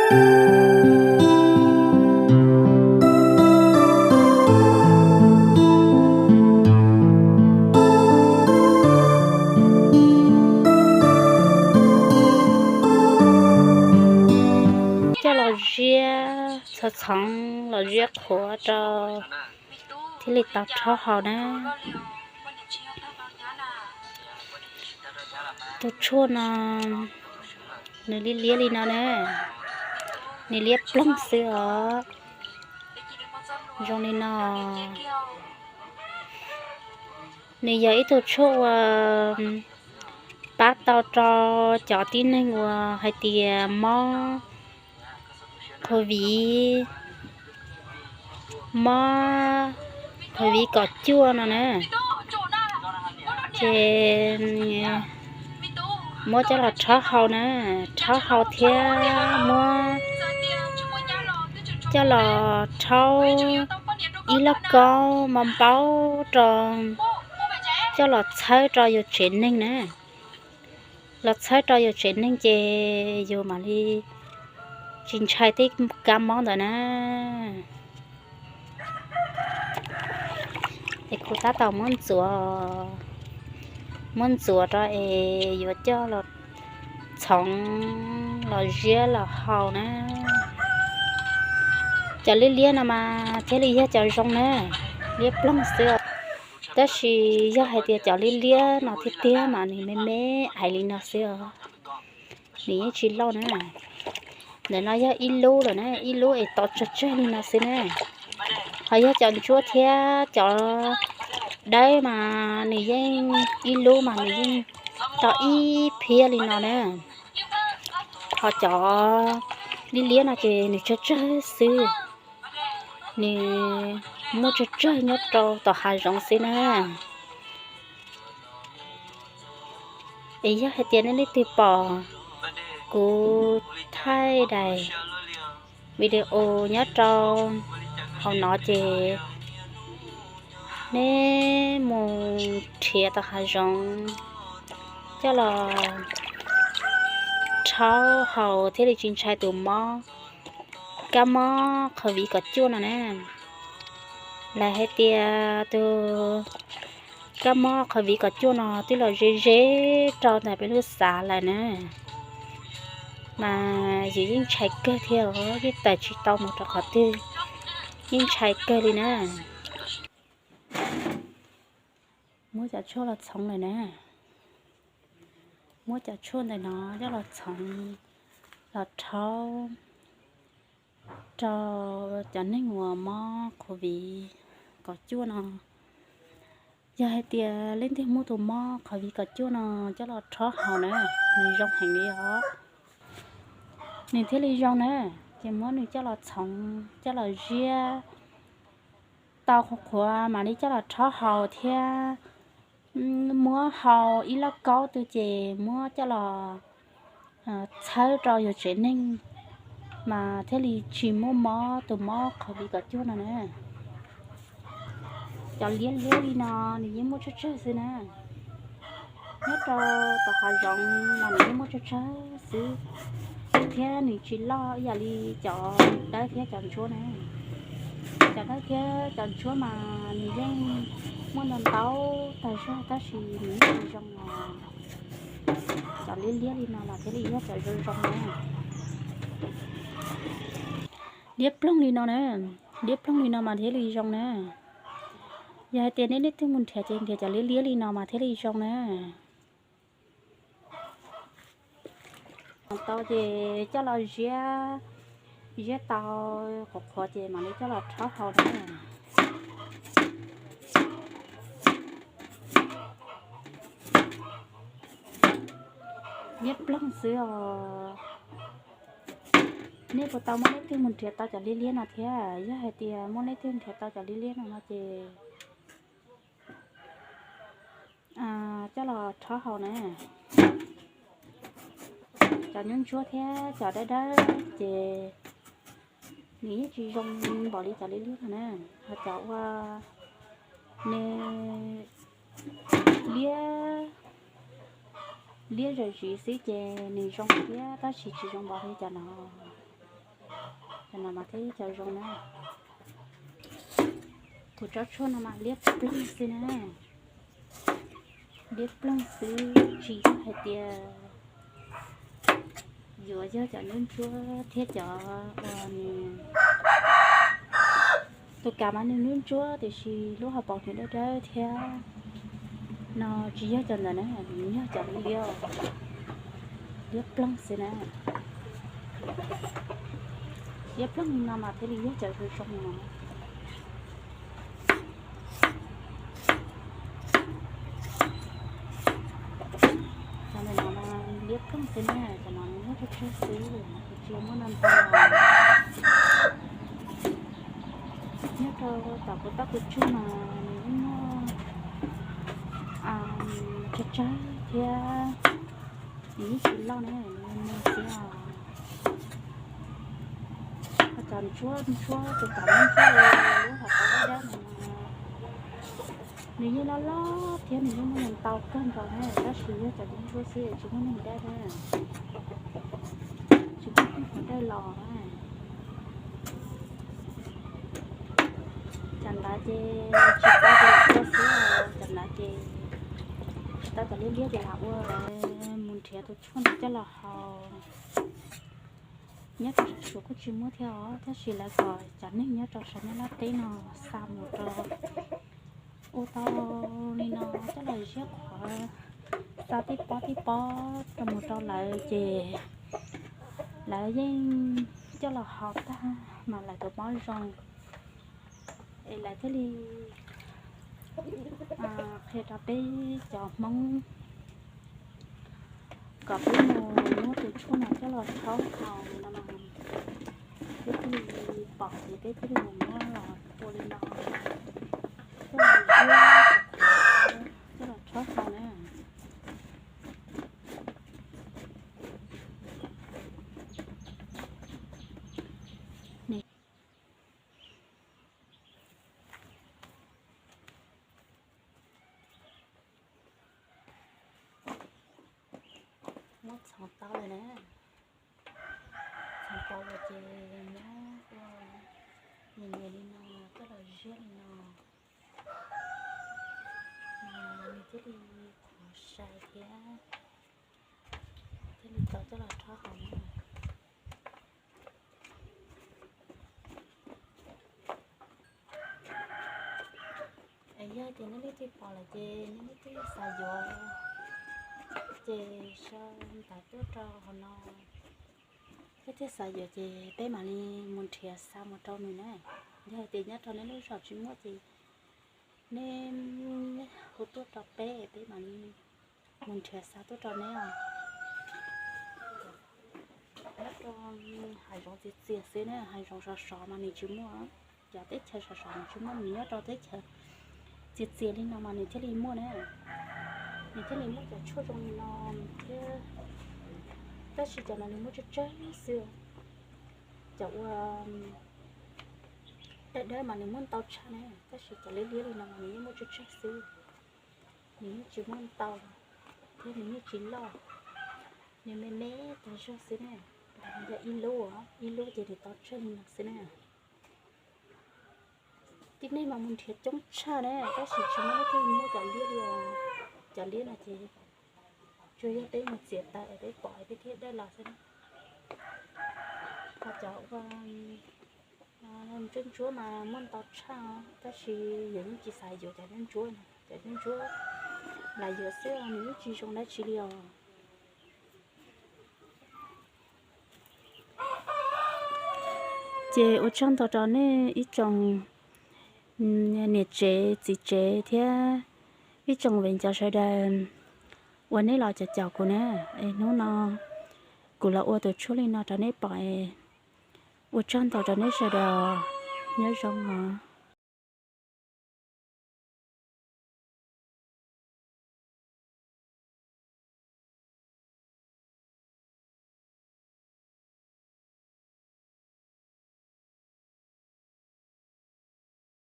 Coj los ziab txhoov txhoov los ziab qhuav rau thiaj li tau rhaub haus na. Tus tshuaj no nws liab liab li no na, nws liab ploog xwb os. Zoo li no, nws yog ib tug tshuaj uas pab tau rau cov tib neeg uas hais tias mob covid, mob covid kaum cuaj no na, ces muab coj los rhaub haus na, rhaub haus thiab muab coj los rhaub ib lauj kaub mos npaub rau, coj los txhawb rau yus tsev neeg na. Los txhawb rau yus tsev neeg ces yus mam li tsis ntshai tej kab mob ntawd na. Es kuv tab tom muab ntxuav, muab ntxuav rau es yuav coj los txhoov los ziab los haus na. Cov liab liab no mas thiaj li yog cov zoo na, liab ploog xwb. Tab sis yog hais tias cov liab liab no tiag tiag mas nws me me aiv li no xwb os, nws yeej tsis loj na. Ntawm no yog ib lub lawm na, ib lub es to tsawg tsawg li no xwb na. Ho yog cov ntsuab thiab cov dawb mas nws yeej ib lub mas nws yeej to ib phiab li no na. Ho cov liab liab no ces nws tsawg tsawg xwb, nws muaj tsawg tsawg nyob rau tom hav zoov xwb na. Es yog hais tias nej leej twg pom kuv thaij daim video nyob rau hauv no ces nej mus nrhiav tom hav zoov coj los rhaub haus thiaj li tsis ntshai tus mob, kab mob covid kaum cuaj no na. Lawv hais tias tus kab mob covid kaum cuaj no twb los ze ze rau ntawm peb lub xav lawm na, mas yus yeej ntshai kawg thiab os, yeej tawm tsis tau mus rau qhov twg, yeej ntshai kawg li na. Muab cov tshuaj los txhoov lawm na, muab cov tshuaj ntawm no coj los txhoov los rhaub rau cov neeg uas mob covid kaum cuaj no. Yog hais tias leej twg muaj tus mob covid kaum cuaj no coj los rhaub haus na, nws zoo heev li os, nws thiaj li zoo na. Ces muab nws coj los txhoov coj los ziab tau qhuav qhuav mam li coj los rhaub haus thiab, muab haus ib lauj kaub twg ces muab coj los txhawb rau yus tsev neeg mas thiaj li tsis muaj mob tus mob covid kaum cuaj no na. Cov liab liab li no nws yeej muaj tsawg tsawg xwb na, nyob rau tom hav zoov mas nws yeej muaj tsawg tsawg xwb, thiab nws tsis loj ib yam li cov dawb thiab cov ntsuab na. Cov dawb thiab cov ntsuab mas nws yeej muaj ntau ntau tag zog tab sis nws yeej tsis zoo os. Cov liab liab li no mas thiaj li yog cov zoo zoo na. Liab ploog li no na, liab ploog li no mas thiaj li zoo na. Yog hais tias nej leej twg mus nrhiav ces nrhiav cov liab liab li no mas thiaj li zoo na. Tau ces coj los ziab, ziab tau qhuav qhuav ces mam li coj los rhaub haus na. Liab ploog xwb os. Nej puas tau muaj leej twg mus nrhiav tau cov liab liab no thiab? Yog hais tias muaj leej twg nrhiav tau cov liab liab no no ces coj los rhaub haus na. Cov ntsuab ntsuab thiab cov dawb dawb ces nws yeej tsis zoo npaum li cov liab liab no na. Ho cov ua nws liab, liab zam zis xwb ces nws zoo thiab tab sis tsis zoo npaum li cov no. Cov no mas thiaj cov zoo na. Kuv tsob tshuaj no mas liab ploog xwb na. Liab ploog xwb, tsis yog hais tias yuav yog cov ntsuab ntsuab thiab cov uas nws, tus kav mas nws ntsuab ntsuab tiam sis lub hauv paus nws dawb dawb thiab. No tsis yog cov ntawd na, nws yog cov liab, liab ploog xwb na. Liab ploog li no mas thiaj li yog cov zoo zoo no. Cov ntawm no mas liab ploog xwb na, cov no nws muaj tsawg tsawg xwb, kuv tsis muaj ntau ntau. Nyob rau tom kuv tab kuv tsug mas nws yeej muaj tsawg tsawg thiab, nws yeej tsis loj na, nws me me xwb os. Ho cov ntsuab ntsuab, tus kav ntsuab ntsuab li lub hauv paus dawb dawb no, nws yeej loj loj thiab nws yeej muaj ntau kawg nkaus na, tab sis yog cov ntsuab ntsuab xwb tsis muaj neeg dawb na, tsis muaj neeg dawb los na. Cov ntawd ces tsis tau cov liab liab xwb, cov ntawd ces tsis tau cov liab liab ces lam ua, lawv mus nrhiav tus tshuaj ntawd coj los haus. Nyob rau sab Suav kuj tsis muaj thiab os, tab sis lawv kom cov neeg nyob rau sab Nyab Laj teb no xa mus rau, ua tau li no coj los ziab qhuav, xa tib pob tib pob rau mus rau lawv ces lawv yeej coj los haus tag mas lawv tus mob zoo, es lawv thiaj li qhia rau peb cov Hmoob kom peb mus muab tus tshuaj no coj los rhaub haus no, peb thiaj li pom ces peb thiaj li mus muab los ua li no, coj los rhaub haus na. Muab txhoov tau lawm na, txhoov tau lawm ces muab ua nyias nyias li no, coj los ziab li no, nws thiaj li qhuav sai thiab thiaj li tau coj los rhaub haus na. Es yog tias nej leej twg pom lawm ces nej leej twg xav yuav ces sau ntawv tuaj rau hauv no, nej thiaj xav yuav ces peb mam li mus nrhiav xa mus rau nws na. Yog hais tias nyob rau nej lub zos tsis muaj ces nej hu tuaj rau peb, peb mam li mus nrhiav xa tuaj rau neb os. Nyob rau hav zoov txias txias xwb na, hav zoov sov sov mas nws tsis muaj, cov teb chaws sov sov nws tsis muaj, nws nyob rau teb chaws txias txias li no mas nws thiaj li muaj na, nws thiaj li muaj cov tshuaj zoo li no thiab. Tab sis cov no nws muaj tsawg tsawg xwb, cov uas dawb dawb mas nws muaj ntau tshaj na, tab sis cov liab liab li no mas nws yeej muaj tsawg tsawg xwb, nws yeej tsis muaj ntau thiab nws yeej tsis loj, nws me me tas zog xwb na. Yog ib lub, ib lub ces nws tau tsawg li no xwb na. Tib neeg mas mus nrhiav coob tshaj na, tab sis tsis muaj leej twg muaj cov liab li os. Cov liab no ces tsuas yog peb mus txiav taws es peb pom es peb thiaj dawj los xwb na. Ho cov ua ntsuab ntsuab mas muaj ntau tshaj, tab sis yus yeej tsis xav yuav cov ntsuab ntsuab no, cov ntsuab ntsuab lam yuav xwb nws yeej tsis zoo dab tsi li os. Ces ua tsaug ntau rau nej ib tsoom niam tsev txiv tsev thiab ib tsoom viv ncaus sawv daws uas nej los caum caum kuv na. Es hnub no kuv los ua tus tshuaj li no rau nej pom es ua tsaug ntau rau nej sawv daws, nyob zoo os.